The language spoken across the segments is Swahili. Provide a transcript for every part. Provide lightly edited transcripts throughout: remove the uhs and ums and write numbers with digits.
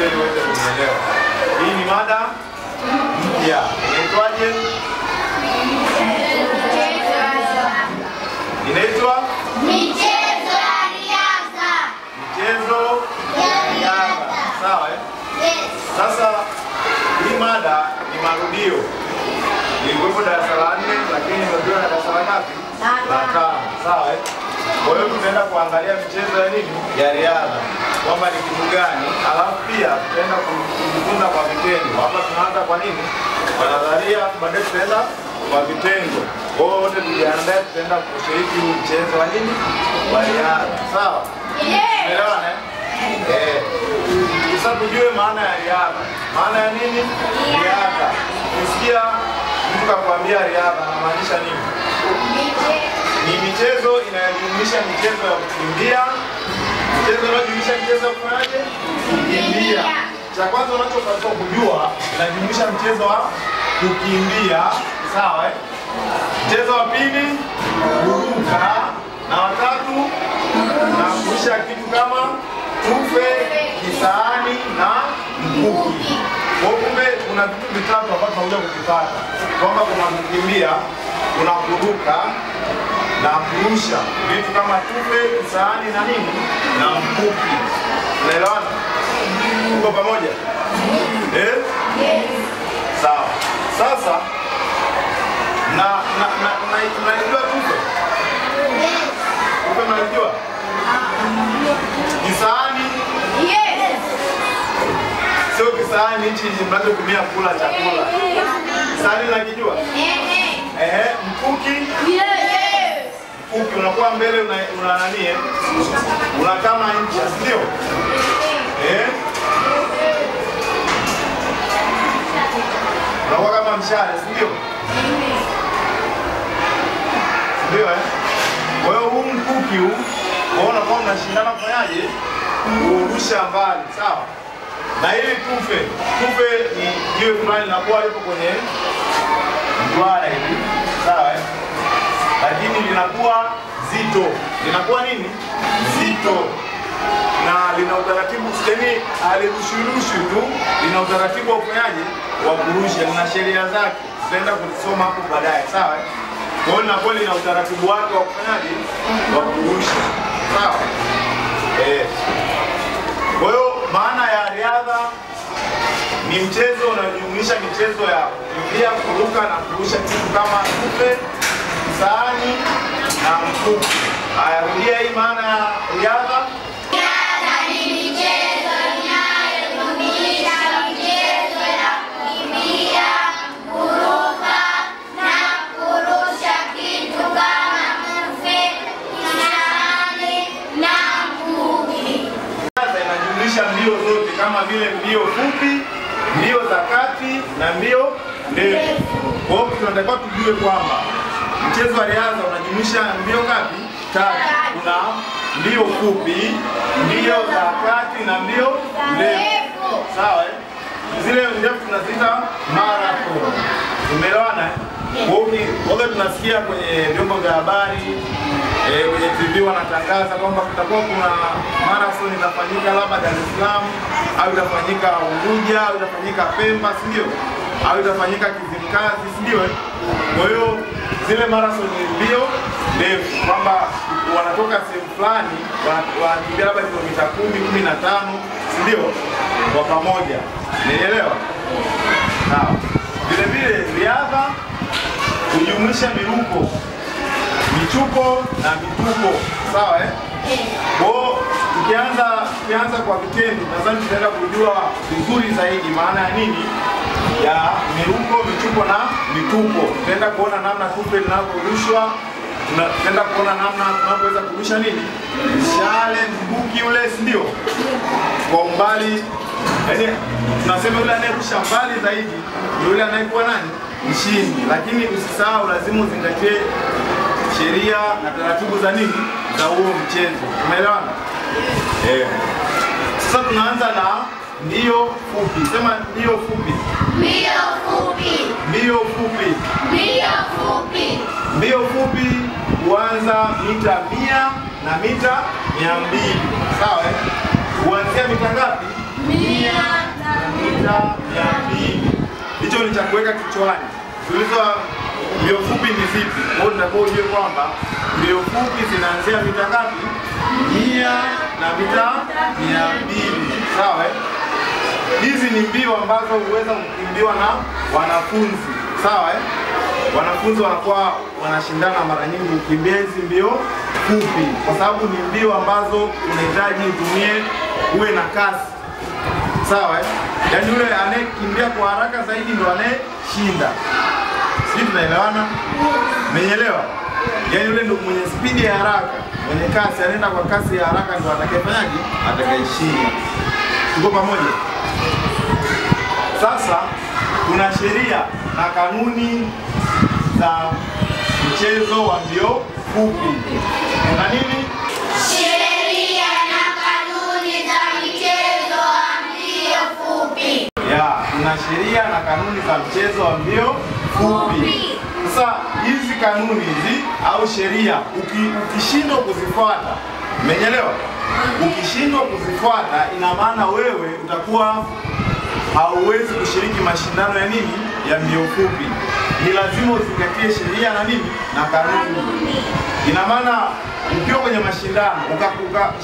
vitendo ili uweze kunielewa. Hii ni mada mpya. Inaitwaje? Inaitwa michezo ya riadha. Michezo ya riadha. Sawa eh? Yes. Sasa hii mada ni marudio. Ilikuwepo darasa la 4 lakini imerudiwa na darasa la ngapi? La 5. Sawa eh? Kwa hiyo tunaenda kuangalia michezo ya nini? Ya riadha. Kwamba ni kitu gani? Alafu pia tutaenda kujifunza kwa vitendo. Hapa tunaanza kwa nini? Kwa nadharia, baadaye tutaenda kwa vitendo. Kwa hiyo wote tujiandae, tutaenda kushiriki huu mchezo wa nini? Wa riadha. Sawa? Yes. Umeelewana eh? Eh. Sasa tujue maana ya riadha. Maana ya nini? Riadha. Ukisikia mtu kakwambia riadha anamaanisha nini? Ni michezo inayojumuisha michezo ya kukimbia. Michezo inayojumuisha michezo ya kufanyaje? Kukimbia. Cha kwanza unachopaswa kujua, inajumuisha mchezo wa kukimbia, sawa eh? Mchezo wa pili kuruka, na watatu na kurusha kitu kama tufe, kisahani na mkuki. Kwa kumbe kuna vitu vitatu ambavyo tunakuja kuvipata. Kwamba kuna kukimbia, kuna kuruka na kurusha vitu kama tufe, kisahani na nini? Na mkuki. Unaelewana? Tuko pamoja? Eh? Yes. Sawa. Sasa na mnaijua tufe? Yes. Tufe mnaijua? Kisahani? Yes. Sio kisahani hichi mnachotumia kula chakula. Kisahani unakijua? Eh, mkuki? Yes. Mkuki unakuwa mbele una nani eh? Una kama ncha, sio? Eh? Unakuwa kama mshale, si ndio? Ndio eh? Kwa hiyo huu mkuki huu, unaona kwa mnashindana kufanyaje? Kurusha mbali, sawa? Na hili tufe, tufe ni jiwe fulani linakuwa lipo kwenye mduara hivi, sawa eh? Lakini linakuwa zito. Linakuwa nini? Zito. Na lina utaratibu, yaani halirushirushi tu, lina utaratibu wa kufanyaje? Wa kurusha, lina sheria zake. Tutaenda kuzisoma hapo baadaye, sawa eh? Kwa hiyo linakuwa lina utaratibu wake wa kufanyaje? Wa kurusha. Sawa? Eh. Kwa hiyo maana ya riadha ni mchezo unaojumuisha michezo ya kukimbia, kuruka na kurusha kitu kama tufe, sahani na mkuki. Haya, rudia hii maana ya riadha. Riadha ni michezo inayojumuisha michezo ya kukimbia, kuruka na kurusha kitu kama tufe, sahani na mkuki. Riadha inajumuisha mbio zote kama vile mbio fupi, mbio za kati na mbio ndefu. Kwa hiyo tunatakiwa tujue kwamba mchezo wa riadha unajumuisha mbio ngapi? Tatu. Kuna mbio fupi, mbio za kati na mbio ndefu. Sawa eh? Zile ndefu tunaziita marathon. Umeelewana eh? Kwa hiyo tunasikia kwenye vyombo vya habari, kwenye TV wanatangaza kwamba kutakuwa kuna marathon itafanyika labda Dar es Salaam, au itafanyika Unguja, au itafanyika Pemba, si ndio? Au itafanyika Kizimkazi, si ndio? Kwa hiyo zile marathon ni mbio ndefu, kwamba wanatoka sehemu fulani wanakimbia labda kilomita 10, 15, si ndio? Kwa pamoja. Unaelewa? Sawa. Vile vile riadha hujumuisha miruko, michuko na mituko. Sawa eh? Kwa tukianza kwa vitendo nadhani tutaenda kujua vizuri zaidi maana ya nini ya miruko, michuko na mituko. Tutaenda kuona namna tufe linavyorushwa, tutaenda kuona namna tunavyoweza kurusha nini? Mshale, mkuki ule, si ndio? Kwa umbali, yaani tunasema yule anayerusha mbali zaidi ni yule anayekuwa nani? Mshindi. Lakini usisahau lazima uzingatie sheria na taratibu za nini? Za huo mchezo. Umeelewana? Eh. Sasa tunaanza na mbio fupi. Sema mbio fupi. Mbio fupi. Mbio fupi. Mbio fupi. Mbio fupi huanza mita 100 na mita 200. Sawa eh? Huanzia mita ngapi? 100. kuweka kichwani. Tulizo mbio fupi ni zipi? Kwa hiyo tunataka ujue kwamba mbio fupi zinaanzia mita ngapi? 100 na mita 200. Sawa eh? Hizi ni mbio ambazo huweza kukimbiwa na wanafunzi. Sawa eh? Wanafunzi wanakuwa wanashindana mara nyingi kukimbia hizi mbio fupi, kwa sababu ni mbio ambazo unahitaji utumie, uwe na kasi. Sawa eh? Yaani yule anayekimbia kwa haraka zaidi ndo anayeshinda. Sisi tunaelewana? Umeelewa? Yaani yule ndo mwenye spidi ya haraka, mwenye kasi, anaenda kwa kasi ya haraka ndo atakayefanyaje? Atakayeshinda. Tuko pamoja? Sasa kuna sheria na kanuni za mchezo wa mbio fupi. Kuna nini? Sheria na kanuni za mchezo wa mbio fupi. Ya, kuna sheria na kanuni za mchezo wa mbio fupi. Sasa hizi kanuni hizi au sheria ukishindwa kuzifuata, umeelewa? Ukishindwa kuzifuata ina maana wewe utakuwa hauwezi kushiriki mashindano ya nini? Ya mbio fupi. Ni lazima uzingatie sheria na nini? Na kanuni. Ina maana ukiwa kwenye mashindano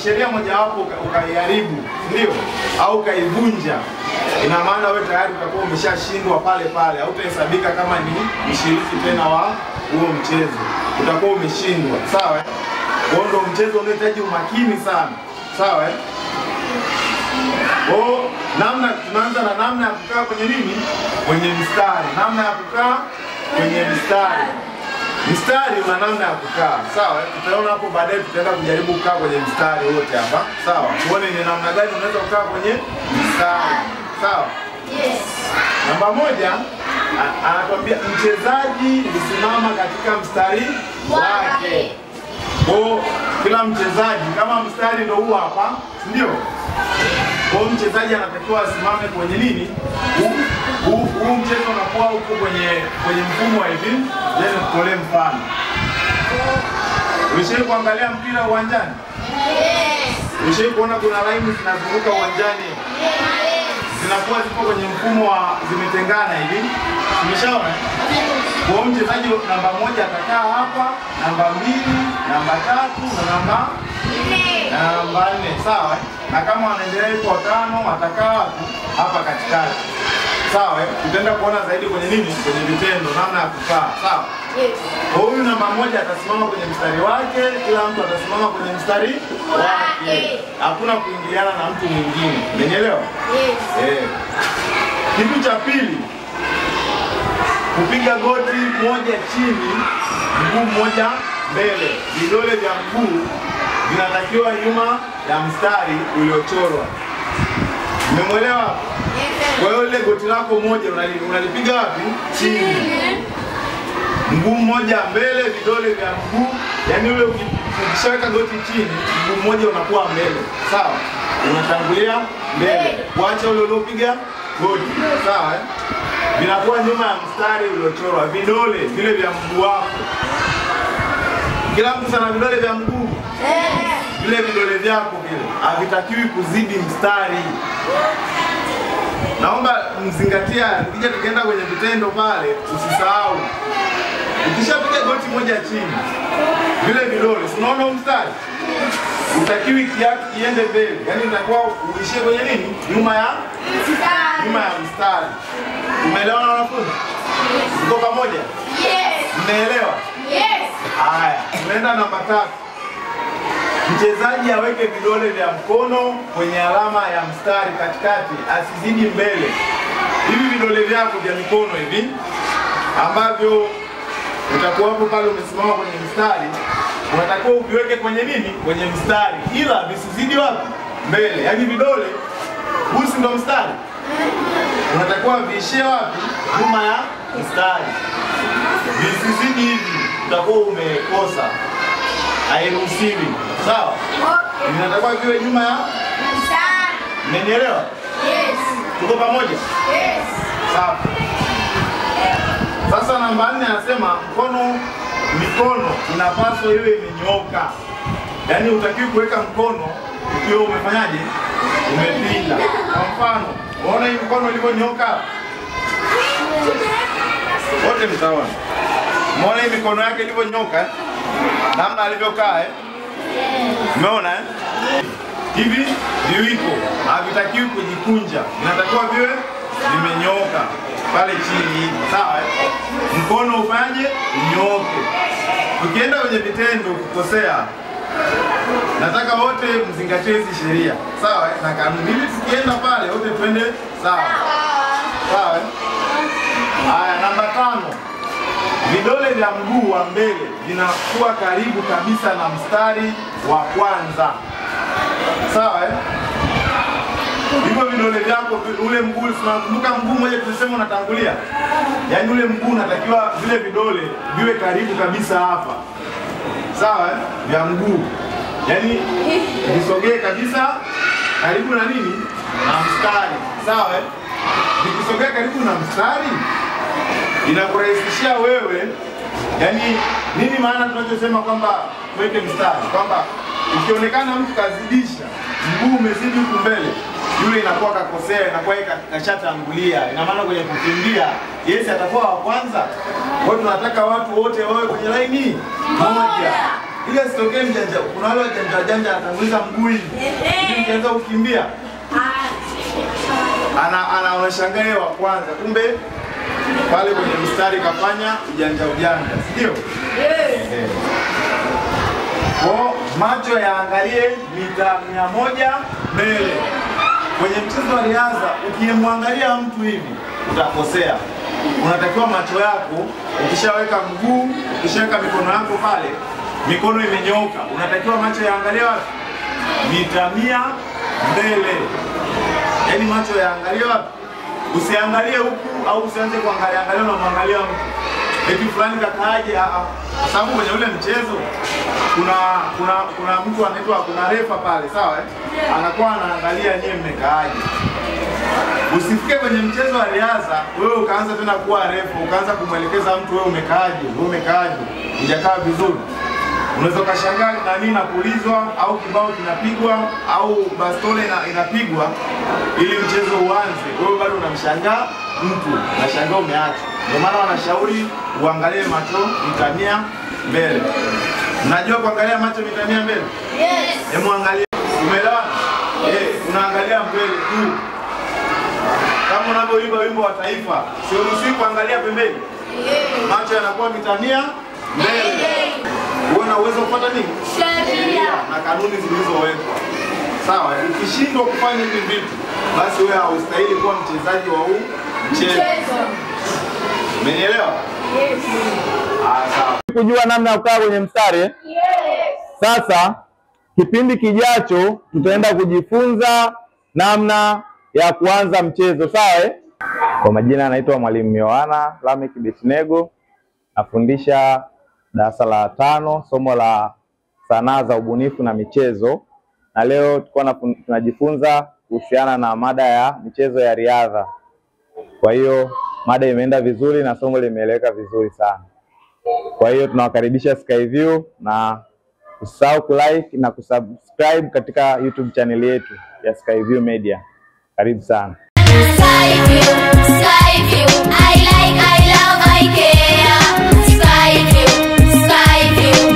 sheria mojawapo ukaiharibu, ndio, au ukaivunja, ina maana wewe tayari utakuwa umeshashindwa pale pale, hautahesabika kama ni mshiriki tena wa huo mchezo. Utakuwa umeshindwa. Sawa eh? Kwa hiyo ndio mchezo unahitaji umakini sana. Sawa eh? Kwa namna tunaanza na namna ya kukaa kwenye nini? Kwenye mstari. Namna ya kukaa kwenye mstari. Mstari una namna ya kukaa. Sawa? Tutaona hapo baadaye, tutaenda kujaribu kukaa kwenye mstari wote hapa. Sawa? Tuone ni namna gani unaweza kukaa kwenye mstari. Sawa? Yes. Namba 1 anatuambia mchezaji husimama katika mstari wake. Kwa kila mchezaji kama mstari ndio huu hapa, si ndio? Kwa mchezaji anatakiwa asimame kwenye nini? Huu mchezo unakuwa huko kwenye mfumo wa hivi. Yaani nikutolee mfano. Ulishawahi kuangalia mpira uwanjani? Yes. Ulishawahi kuona kuna laini zinazunguka uwanjani? Yes. Zinakuwa zipo kwenye mfumo wa zimetengana hivi. Umeshaona? Kwa mchezaji namba 1 atakaa hapa, namba 2, namba 3 na namba 4. Na namba 4, sawa? Na kama wanaendelea yuko 5 atakaa hapa katikati. Sawa eh? Tutaenda kuona zaidi kwenye nini? Kwenye vitendo namna ya kukaa. Sawa? Yes. Kwa huyu namba 1 atasimama kwenye mstari wake, kila mtu atasimama kwenye mstari wake. Hakuna kuingiliana na mtu mwingine. Umenielewa? Yes. Eh. Kitu cha pili, kupiga goti moja chini, mguu mmoja mbele. Vidole vya mguu vinatakiwa nyuma ya mstari uliochorwa. Umemuelewa? Kwa hiyo ile goti lako moja unalipiga wapi? Chini. Mguu mmoja mbele, vidole vya mguu, yani ule ukishaweka goti chini, mguu mmoja unakuwa mbele. Sawa? Unatangulia mbele. Kuacha ule uliopiga goti. Sawa eh? Vinakuwa nyuma ya mstari uliochorwa. Vidole vile vya mguu wako. Kila mtu sana vidole vya mguu. Vile vidole vyako vile havitakiwi kuzidi mstari. Naomba mzingatia, nikija tukienda kwenye vitendo pale usisahau. Ukishapiga goti moja chini, vile vidole, unaona mstari? Utakiwi kiatu kiende mbele. Yaani utakuwa uishie kwenye nini? Nyuma ya mstari. Nyuma ya mstari. Umeelewa na wanafunzi? Tuko pamoja? Yes. Mmeelewa? Yes. Haya, tunaenda namba 3. Mchezaji aweke vidole vya mkono kwenye alama ya mstari katikati, asizidi mbele. Hivi vidole vyako vya mikono hivi ambavyo utakuwa hapo pale umesimama kwenye mstari, unatakiwa uviweke kwenye nini? Kwenye mstari, ila visizidi wapi? Mbele. Yaani vidole, huu si ndo mstari? Unatakiwa viishie wapi? Nyuma ya mstari. Visizidi hivi, utakuwa umekosa. Hairuhusiwi. Sawa? Okay. Inatakiwa viwe nyuma ya mstari. Mmenielewa? Yes. Tuko pamoja? Yes. Sawa. Sasa namba 4 anasema mikono inapaswa iwe imenyooka. Yaani hutakiwi kuweka mkono ukiwa umefanyaje? Umepinda. Kwa mfano, unaona hii mkono ilivyonyooka? Wote mtaona. Umeona hii mikono yake ilivyonyoka eh? Namna alivyokaa eh? Umeona eh? Hivi viwiko havitakiwi kujikunja, vinatakiwa viwe vimenyoka pale chini, sawa eh? Mkono ufanye unyoke. Tukienda kwenye vitendo kukosea, nataka wote mzingatie hizi sheria, sawa eh? Na kanuni. Ili tukienda pale wote twende sawa. Sawa eh? Haya, namba 5. Vidole vya mguu wa mbele vinakuwa karibu kabisa na mstari wa kwanza. Sawa eh? Hivyo vidole vyako, ule mguu, unakumbuka mguu mmoja tulisema unatangulia? Yaani ule mguu unatakiwa vile vidole viwe karibu kabisa hapa. Sawa eh? Vya mguu. Yaani visogee kabisa karibu na nini? Na mstari. Sawa eh? Vikisogea karibu na mstari inakurahisishia wewe. Yaani nini maana tunachosema kwamba tuweke mstari? Kwamba ukionekana mtu kazidisha, mguu umezidi huku mbele, yule inakuwa kakosea, inakuwa kashatangulia. Ina maana kwenye kukimbia yeye atakuwa wa kwanza. Kwa hiyo tunataka watu wote wawe kwenye laini moja. Ili asitokee mjanja. Kuna wale wajanja janja anatanguliza mguu hivi. Ili mkianza kukimbia anaoneshanga yeye wa kwanza, kumbe pale kwenye mstari kafanya ujanja ujanja, sio? Yes. Kwa macho yaangalie mita 100 mbele. Kwenye mchezo wa riadha ukimwangalia mtu hivi utakosea. Unatakiwa macho yako, ukishaweka mguu, ukishaweka mikono yako pale, mikono imenyooka, unatakiwa macho yaangalie wapi? Mita 100 mbele. Yaani macho yaangalie wapi? Usiangalie huku au usianze kuangalia angalia na muangalia mtu. Eti fulani kakaaje? Kwa sababu kwenye ule mchezo kuna mtu anaitwa, kuna refa pale, sawa eh? Anakuwa anaangalia nyie mmekaaje. Usifike kwenye mchezo wa riadha wewe ukaanza tena kuwa refa, ukaanza kumwelekeza mtu wewe umekaaje, wewe umekaaje, hujakaa vizuri. Unaweza ukashangaa nani inapulizwa au kibao kinapigwa au bastole inapigwa ili mchezo uanze, wewe bado unamshangaa mtu, unashangaa umeacha. Ndio maana wanashauri uangalie macho mita 100 mbele. Unajua kuangalia macho mita 100 mbele? Yes. Hebu angalia. Umeelewa? Yes. Unaangalia mbele tu. Kama unavyoimba wimbo wa taifa, sio ruhusi kuangalia pembeni. Yes. Macho yanakuwa mita 100 mbele. Uwe na uwezo kupata nini? Sheria na kanuni zilizowekwa. Sawa, ukishindwa kufanya hivi vitu, basi wewe haustahili kuwa mchezaji wa huu mchezo. Umenielewa? Yes. Ah, sawa. Kujua namna ya kukaa kwenye mstari? Yes. Sasa kipindi kijacho tutaenda kujifunza namna ya kuanza mchezo, sawa eh? Kwa majina anaitwa Mwalimu Yohana Lameck Betnego, nafundisha darasa la 5 somo la sanaa za ubunifu na michezo, na leo tulikuwa tunajifunza kuhusiana na mada ya michezo ya riadha. Kwa hiyo mada imeenda vizuri na somo limeeleweka vizuri sana. Kwa hiyo tunawakaribisha Skyview, na usisahau kulike na kusubscribe katika YouTube channel yetu ya Skyview Media. Karibu sana. Skyview, Skyview.